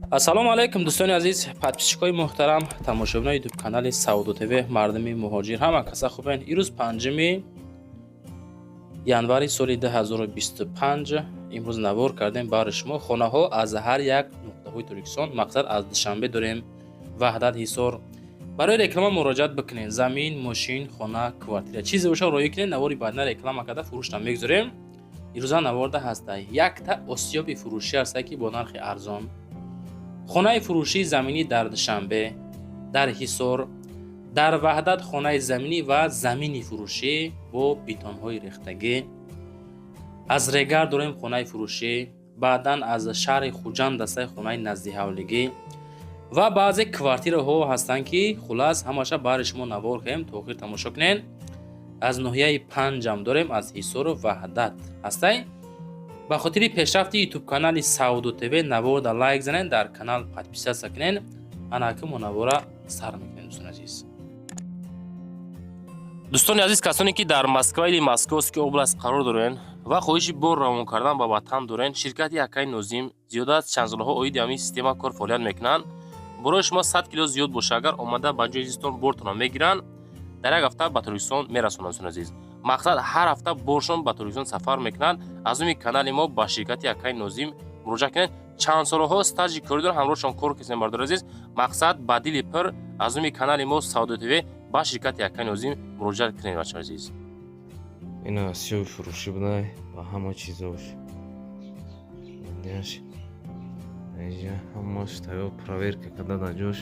Ассалому алайкум, дӯстони азиз, подписчикои муҳтарам, тамошобинои ютуб канали Савдо ТВ, мардуми муҳоҷир, ҳама каса хубен? Ирӯз 5 январи соли 2025. Имрӯз навор кардем баҳри шумо хонаҳо аз ҳар як нуқтаҳои Тоҷикистон. Мақсад, аз Душанбе дорем, Ваҳдат, Ҳисор. Барои реклама муроҷиат бикунед. Замин, мошин, хона, квартира, чизе боша, роӣ кунед. Навори баъдна реклама карда, фурӯшта мегузорем. Ирӯза наворда ҳаста якта осиёби фурӯшӣ ҳаста, ки бо нархи арзон хонаи фурӯшии заминӣ дар Душанбе, дар Ҳисор, дар Ваҳдат, хонаи заминӣ ва замини фурӯшӣ бо бетонҳои рехтагӣ. Аз Регар дорем хонаи фурӯшӣ, баъдан аз шаҳри Хуҷанд дастаи хонаи наздиҳавлигӣ ва баъзе квартираҳо ҳастанд, ки хулас, ҳамаша баҳри шумо навор кардем, то охир тамошо кунед. Аз ноҳияи Панҷам дорем, аз Ҳисору Ваҳдат ҳастай. Ба хотири пешрафти ютуб-канали Савдо ТВ наворда лайк занед, дар канал подписаться кунед. Анаки мо навора сар мекунем, дӯстони азиз. Дӯстони азиз, касоне ки дар Москва или Московский область қарор дорен ва хоҳиши бор равон кардан ба ватан дорен, ширкати Акаи Нозим зиёда аз чанд солҳо оиди ҳамин система кор фаъолият мекунанд. Борои шумо 100 кило зиёд боша, агар омада ба ҷои зистон бортонро мегиранд, дар як ҳафта ба Тоҷикистон мерасонанд. Дӯстони азиз, мақсад, ҳар ҳафта боршон ба Тоҷикистон сафар мекунанд. Аз номи канали мо ба ширкати Акаи Нозим муроҷиат кунед. Чанд солҳо стажи корӣ доранд, ҳамроҳшон кор кардем. Бардори азиз, мақсад, ба дили пир аз номи канали мо Савдо ТВ ба ширкати Акаи Нозим муроҷиат кунед, бачаҳои азиз. Ина осиёби фурӯшӣ будай ба ҳама чизош. Инҷа ҳамаш тайёр, проверка карда, дар ҷош,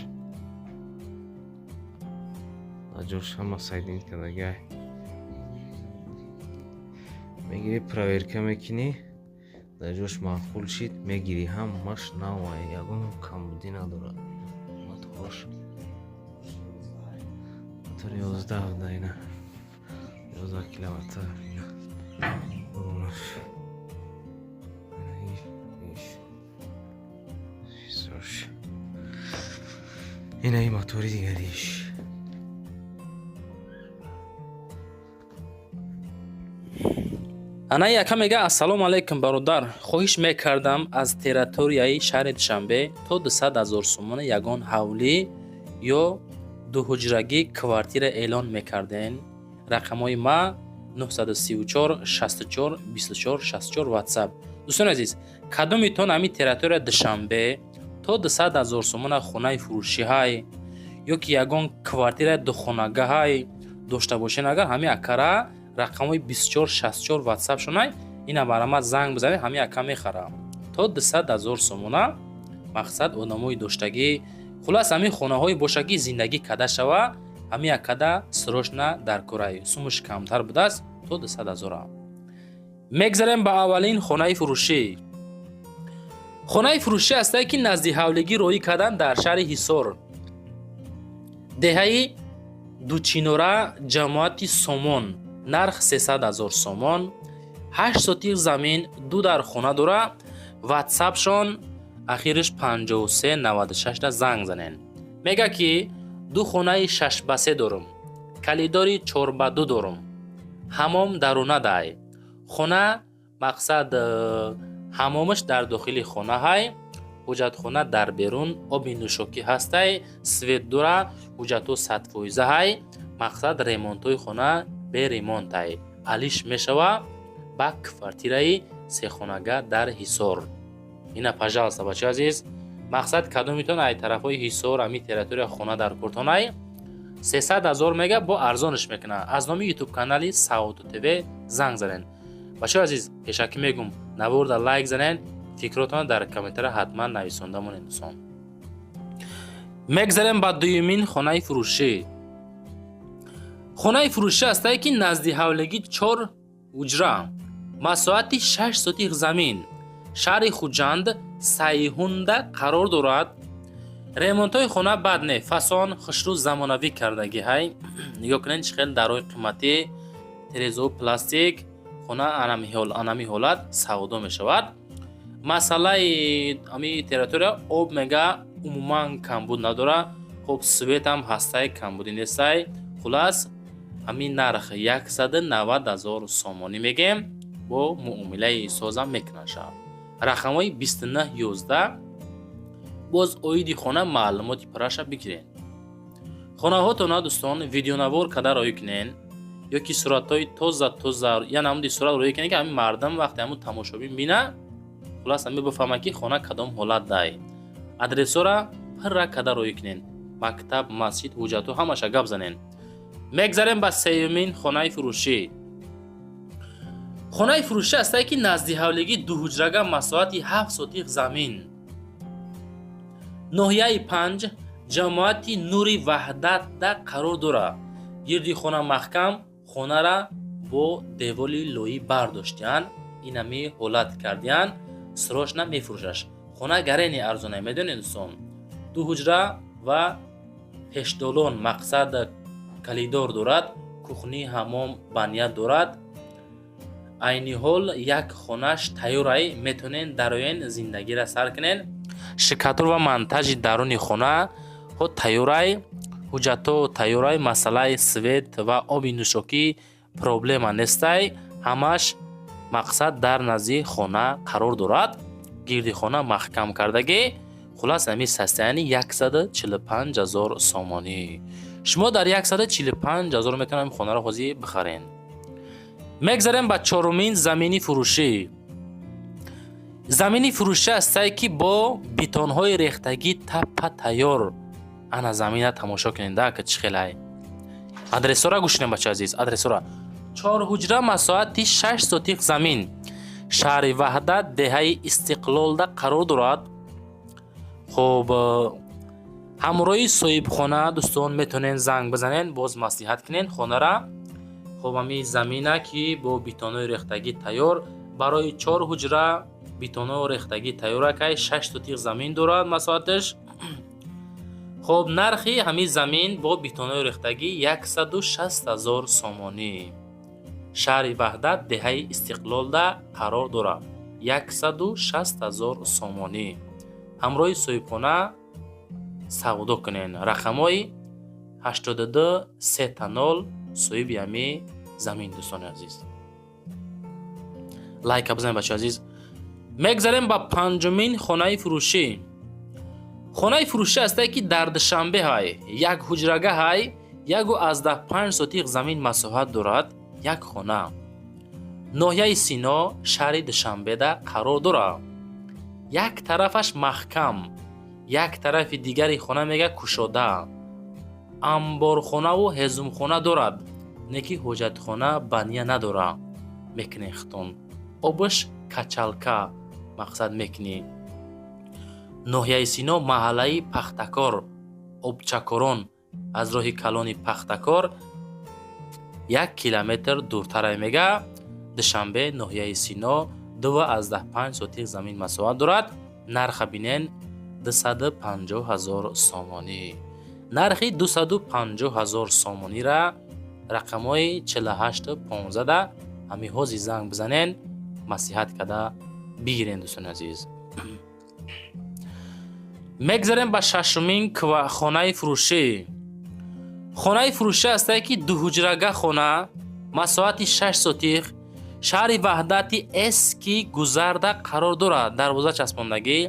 дар ҷош ҳама соединить кардагиай. Мегирӣ, проверка мекунӣ, дар ҷош маъқул шид, мегирӣ. Ҳамаш навай, ягон камбудӣ надорад. Моторш, мотор 11 буда, ина 11 киловатта. Ина урунаш, иш чизош, ина и мотори дигариш. Анаи яка мега: «Ассалому алайкум, бародар, хоҳиш мекардам, аз территорияи шаҳри Душанбе то 200 000 сомона ягон ҳавлӣ ё дуҳуҷрагӣ квартира эълон мекарден. Рақамҳои ма 934 64 24 64, ватсап». Дӯстони азиз, кадомитон ҳамин территория Душанбе то 200 000 сомона хонаи фурӯшиҳай ё ки ягон квартираи духонагаҳай дошта бошен, агар ҳамин акара рақамҳои 24 64 ватсап шонай, ина барама занг бизанед, ҳамин ака мехара то 200 000 сомона. Мақсад, одамои доштагӣ, хулас, ҳамин хонаҳое боша, ки зиндагӣ карда шава, ҳамин акада срочно дар кораи. Сумуш камтар будааст, то 200 000-а. Мегзарем ба аввалин хонаи фурӯшӣ. Хонаи фурӯшӣ ҳастае, ки назди ҳавлигӣ роӣ кардан дар шаҳри Ҳисор, деҳаи Дучинора, ҷамоати Сомон. Нарх 300 000 сомон, 8 сотих замин, ду дар хона дора. Ватсапшон ахириш 53 96 да занг занен. Мега, ки ду хонаи 6 ба 3 дорум, калидори 4 ба 2 дорум, ҳамом дарунадай хона. Мақсад, ҳамомаш дар дохили хонаҳай, ҳуҷҷатхона дар берун, оби нӯшокӣ ҳастай, свет дора, ҳуҷҷатҳо 100%-ҳай. Мақсад, ремонтҳои хона беремонтай, алиш мешава ба квартираи сехонага дар Ҳисор. Ина, пожалуйста, бачаи азиз. Мақсад, кадомитон ай тарафҳои Ҳисор, ами территория хона дар куртонай, 300 000 мега, бо арзонш мекуна. Аз номи ютуб канали Савдо ТВ занг занен. Бачаи азиз, пешакӣ мегум, наворда лайк занен, фикротонро дар комментария ҳатман нависонда монед, дӯстон. Мегзарем ба дуюмин хонаи фурӯшӣ. Хонаи фурӯшӣ ҳастае, ки назди ҳавлигӣ, чор ҳуҷра, масоҳати 6 сотих замин, шаҳри Хуҷанд, Сайҳунда қарор дорад. Ремонтҳои хона бад не, фасон, хушрӯ, замонавӣ кардагиҳай. Нигоҳ кунед, чӣ хел дарҳои қиматӣ, терезаҳо пластик. Хона анами ҳолат савдо мешавад. Масъалаи ами территория об, мега, умуман камбуд надорад. Хуб, светам ҳастай, камбудӣ нестай. Хулас, ҳамин нарх 190 000 сомонӣ мегем, бо муомилаи созам мекунанд шав. Рақамҳои 29 11. Боз оиди хона маълумоти пурраша бигирен. Хонаҳотона, дӯстон, видеонавор када роӣ кунен ё ки суратҳои тоза тоза, я намуди сурат роӣ кунен, ки ҳамин мардам вақте ҳамун тамошобин бина, хулас, ҳами бифаҳма, ки хона кадом ҳолат дай. Адресора пурра када роӣ кунен, мактаб, масҷид, ҳуҷҷатҳо, ҳамаша гап занен. Мегзарем ба сеюмин хонаи фурӯшӣ. Хонаи фурӯшӣ ҳастае, ки назди ҳавлигӣ, дуҳуҷрага, масоҳати 7 сотих замин, ноҳияи 5, ҷамоати Нури Ваҳдатда қарор дорад. Гирди хона маҳкам, хонара бо деволи лоӣ бардоштиянд, инами ҳолат кардиянд. Срочно мефурӯшаш. Хона гарени арзона, медонед, дӯстон. Ду ҳуҷра ва пешдолон, мақсад, коридор дорад, кухни, ҳамом, баня дорад. Айни ҳол як хонаш тайёрай, метонен дароен, зиндагира сар кунен. Штукатур ва монтажи даруни хона ҳо тайёрай, ҳуҷҷатҳо тайёрай, масъалаи свет ва оби нӯшокӣ проблема нестай. Ҳамаш, мақсад, дар назди хона қарор дорад, гирди хона маҳкам кардагӣ. Хулас, ҳамин состояние 145 000 сомонӣ. Шумо дар 145 000 метавонед ҳамин хонаро ҳозир бихарен. Мегзарем ба чорумин замини фурӯшӣ. Замини фурӯшӣ ҳастае, ки бо бетонҳои рехтагӣ таппа тайёр. Ана замина тамошо кунед, да, ка чӣ хелай. Адресора гӯш кунед, бача азиз, адресора: чор ҳуҷра, масоҳати 6 сотих замин, шаҳри Ваҳдат, деҳаи Истиқлолда қарор дорад. Хуб, ҳамроҳи соҳибхона, дӯстон, метавонед занг бизанед, боз маслиҳат кунед хонара. Хуб, ҳамин замина, ки бо бетонҳои рехтагӣ тайёр, барои чор ҳуҷра, бетонҳо рехтагӣ тайёракай, 6 сотих замин дорад масоҳаташ. Хуб, нархи ҳамин замин бо бетонҳои рехтагӣ 160 000 сомонӣ. Шаҳри Ваҳдат, деҳаи Истиқлолда қарор дорад. 160 000 сомонӣ. Ҳамроҳи соҳибхона савдо кунед. Рақамҳои 82 000, соҳиби ҳамин замин. Дӯстони азиз, лайка бизанед, бачаи азиз. Мегзарем ба панҷумин хонаи фурӯшӣ. Хонаи фурӯшӣ ҳастае, ки дар Душанбе ҳай, як ҳуҷрага ҳай, 1,5 сотих замин масоҳат дорад, як хона, ноҳияи Сино, шаҳри Душанбеда қарор дорад. Як тарафаш маҳкам, як тарафи дигари хона, мега, кушода, амборхонаву ҳезумхона дорад, не ки ҳоҷатхона, баня надорад. Мекунед хитон, обаш качалка, мақсад, мекунӣ. Ноҳияи Сино, маҳаллаи Пахтакор, Обчакорон, аз роҳи калони Пахтакор 1 километр дуртарай, мега. Душанбе, ноҳияи Сино, 2,5 сотих замин масоҳат дорад. Нарха бинен: 250 000 сомонӣ. Нархи 250 000 сомонира рақамҳои 48 15 ҳамин ҳозир занг бизанен, маслиҳат карда бигирен. Дӯстони азиз, мегзарем ба шашумин хонаи фурӯшӣ. Хонаи фурӯшӣ ҳастае, ки дуҳуҷрага хона, масоҳати 6 сотих, шаҳри Ваҳдати, Эски Гузарда қарор дорад. Дарвоза часпондагӣ,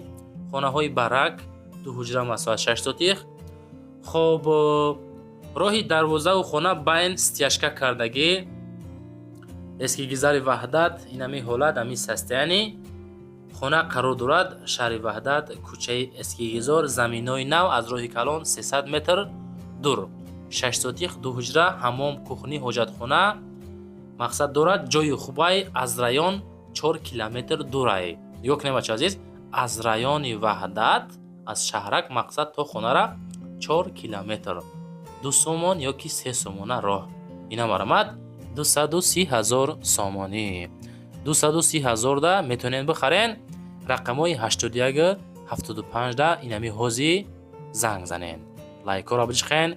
хонаҳои барак, дуҳуҷра, масоҳат 6 сотих. Хоб, роҳи дарвозаву хона байн стяжка кардагӣ. Эски Гизари Ваҳдат, инами ҳолат, ҳамин состояние хона қарор дорад. Шаҳри Ваҳдат, кӯчаи Эскигизор, заминҳои нав, аз роҳи калон 300 метр дур. 6 сотих, ду ҳуҷра, ҳамом, кухни, ҳоҷатхона, мақсад, дорад. Ҷои хубай, аз район 4 километр дурай. Нигоҳ кунед, бача азиз, аз райони Ваҳдат, аз шаҳрак, мақсад, то хонара 4 километр, 2 сомон ё ки 3 сомона роҳ. Ина марамад 230 000 сомонӣ. 230 000-да метавонед бихарен. Рақамҳои 81 75-да инами ҳози занг занен. Лайкҳоро биҷиқен,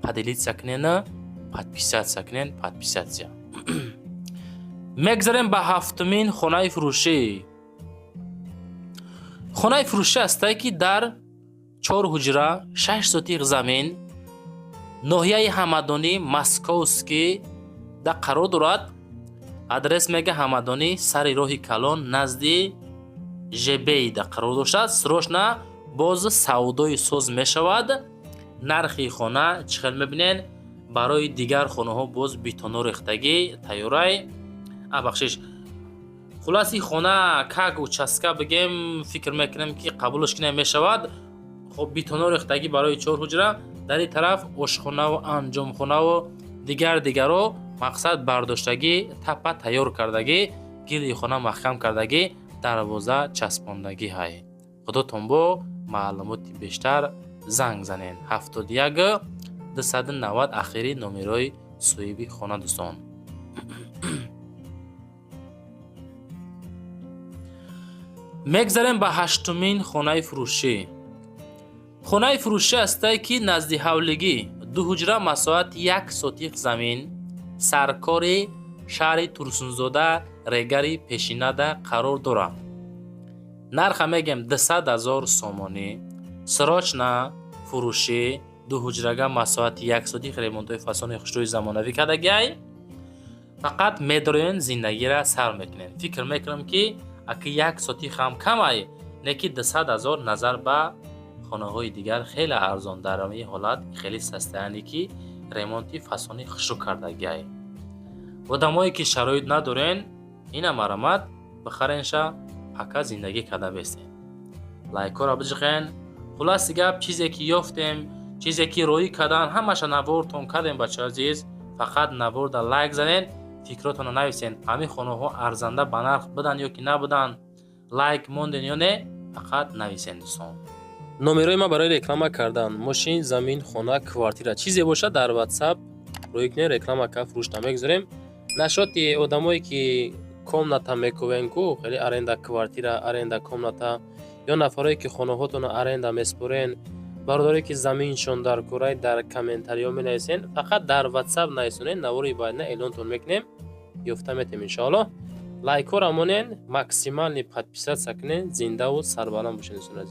поделиться кунен, подписаться кунен, подписаться. Мегзарем ба ҳафтумин хонаи фурӯшӣ. Хонаи фурӯшӣ ҳастае, ки дар чор ҳуҷра, 6 сотих замин, ноҳияи Ҳамадонӣ, Московский да қарор дорад. Адрес, мега, Ҳамадонӣ, сари роҳи калон, назди жебейда қарор доштааст. Срочно. Боз савдои соз мешавад. Нархи хона чӣ хел мебинен, барои дигар хонаҳо боз бетоно рехтагӣ тайёрай. Бахшиш, хулоси хона как участка бигем, фикр мекунем, ки қабулш кинем мешавад. Хоб, бетоно рехтагӣ барои чор ҳуҷра. Дар ин тараф ошхонаву анҷомхонаву дигар дигаро, мақсад, бардоштагӣ, тапа тайёр кардагӣ, гирди хона маҳкам кардагӣ, дарвоза часпондагӣ. Ҳай, худотон бо маълумоти бештар занг занен: 71 290 ахири номерои соҳиби хона, дӯстон. Мегзарем ба ҳаштумин хонаи фурӯшӣ. Хонаи фурӯшӣ ҳастае, ки назди ҳавлигӣ, ду ҳуҷра, масоҳати 1 сотих замин, саркори шаҳри Турсунзода, Регари пешинада қарор дорад. Нарха мегем 200 000 сомонӣ. Срочно фурӯшӣ. Ду ҳуҷрага, масоҳати 1 сотих, ремонтҳои фасони хушрӯи замонавӣ кардагиай. Фақат медроен, зиндагира сар мекунем. Фикр мекунам, ки аки 1 сотих ҳам камай, не ки 200 000 назар ба хонаҳои дигар хеле арзон. Дар ин ҳолат хеле состояние, ки ремонти фасони хушрӯ кардагиай. Одамое ки шароит надорен, ина марамат бихаренша, пака зиндагӣ карда бестен. Лайкҳоро биҷиқен. Хулоси гап, чизе ки ёфтем, чизе ки роӣ кардан, ҳамаша навортон кардем. Бачаи азиз, фақат наворда лайк занен, фикротонро нависен: ҳамин хонаҳо арзанда ба нарх буданд ё ки набуданд, лайк монден ё не, фақат нависен, дӯстон. Номерои ман барои реклама кардан: мошин, замин, хона, квартира, чизе бошад, дар Ватсап рӯй кунед, реклама ка фурӯшта мегузорем. Нашоти одамое ки комната мекувен ку, хеле аренда квартира, аренда комната, ё нафарое ки хонаҳотонро аренда меспорен, бародарое ки заминшон дар курай, дар комментариҳо менависен. Фақат дар Ватсап нависонед, навори баъдина эълонтон мекунем, ёфта метем, иншоаллоҳ. Лайкҳоро монен, максимальный подписаться кунед. Зиндаву сарбаланд бошед, дӯстони азиз.